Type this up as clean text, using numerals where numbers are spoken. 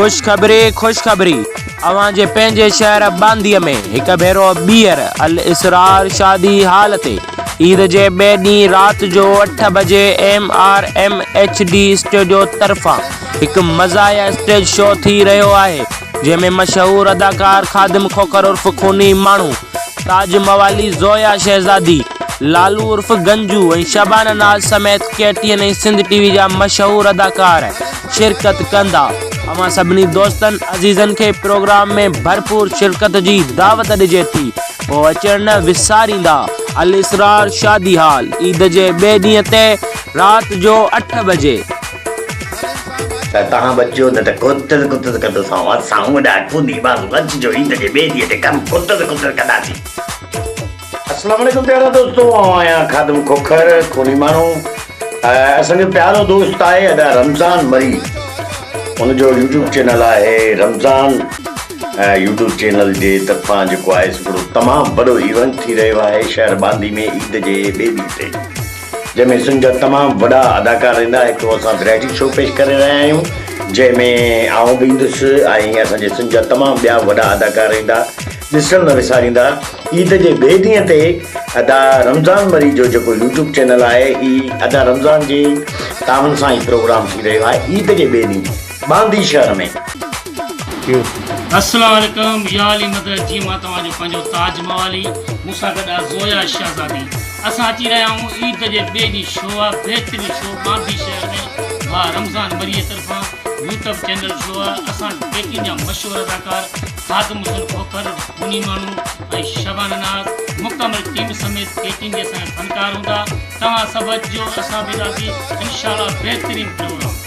خوشخبري خوشخبري اوهان جي پنهنجي شهر ٻانڌيء ۾ هڪ ڀيرو ٻيهر الاسرار شادي هال تي عيد جي ٻئي ڏينهن رات جو اٺ بجي M R M H D studio طرفان هڪ مزاحيه اسٽيج شو ٿي رهيو آهي جنهن ۾ مشهور اداڪار خادم کوکر عرف خوني ماڻهو، تاج موالي، زويا شهزادي، لالو عرف گنجو ۽ شبانه ناز سميت K T N ۽ Sindh T V جا مشهور اداڪار شرڪت ڪندا. اوهان سڀني دوستن عزيزن کي پروگرام ۾ ڀرپور شرڪت جي دعوت ڏجي ٿي پوء اچڻ نه وساريندا. الاسرار شادي هال عيد جي ٻئي ڏينهن تي رات جو اٺ بجي. ته توهان به اچجو نه ته ڪتر ڪتر ڪندوسانو اسان وڏا خوني ماڻهو اچجو عيد جي ٻئي ڏينهن تي ڪم ڪتر ڪتر ڪنداسين. اسلام عليڪم پيارا دوستو آئون آهيان خادم کوکر خوني ماڻهو اسان جو پيارو دوست آهي ادا رمضان مري ان جو يوٽيوب چينل آهي رمضان يوٽيوب چينل جي طرفان جيڪو آهي هڪڙو تمام وڏو ايونٽ ٿي رهيو آهي شهر ٻانڌي ۾ عيد جي ٻئي ڏينهن تي جنهن ۾ سنڌ جا تمام وڏا اداڪار ايندا هڪڙو اسان ورائٽي شو پيش ڪري رهيا آهيون جنهن ۾ آئون به ايندس ۽ اسان جي سنڌ جا تمام ٻيا وڏا اداڪار ايندا ڏسڻ نه وساريندا عيد جي ٻئي ڏينهن تي ادا رمضان مري جو جيڪو يوٽيوب چينل آهي هي ادا رمضان جي تعاون سان هي پروگرام ٿي رهيو آهي عيد جي ٻئي ڏينهن ٻانڌي شهر ۾. السلام عليڪم يا علي مدد جي مان توهان جو پنهنجو تاج موالي مون سان گڏ آ زويا شهزادي اسان اچي رهيا آهيون عيد جي ٻئي ڏينهن شو آ بهترين شو ٻانڌي شهر ۾ ڀاء رمضان مري طرفان يوٽب چينل شو آ اسان ڪيٽين جا مشهور اداڪار خادم حسين کوکر، خوني ماڻهو ۽ شبانه ناز مڪمل ٽيم سميت ڪيٽين جي اسان جا فنڪار هوندا توهان سڀ اچجو اسان به اينداسين انشاء الله بهترين پروگرام.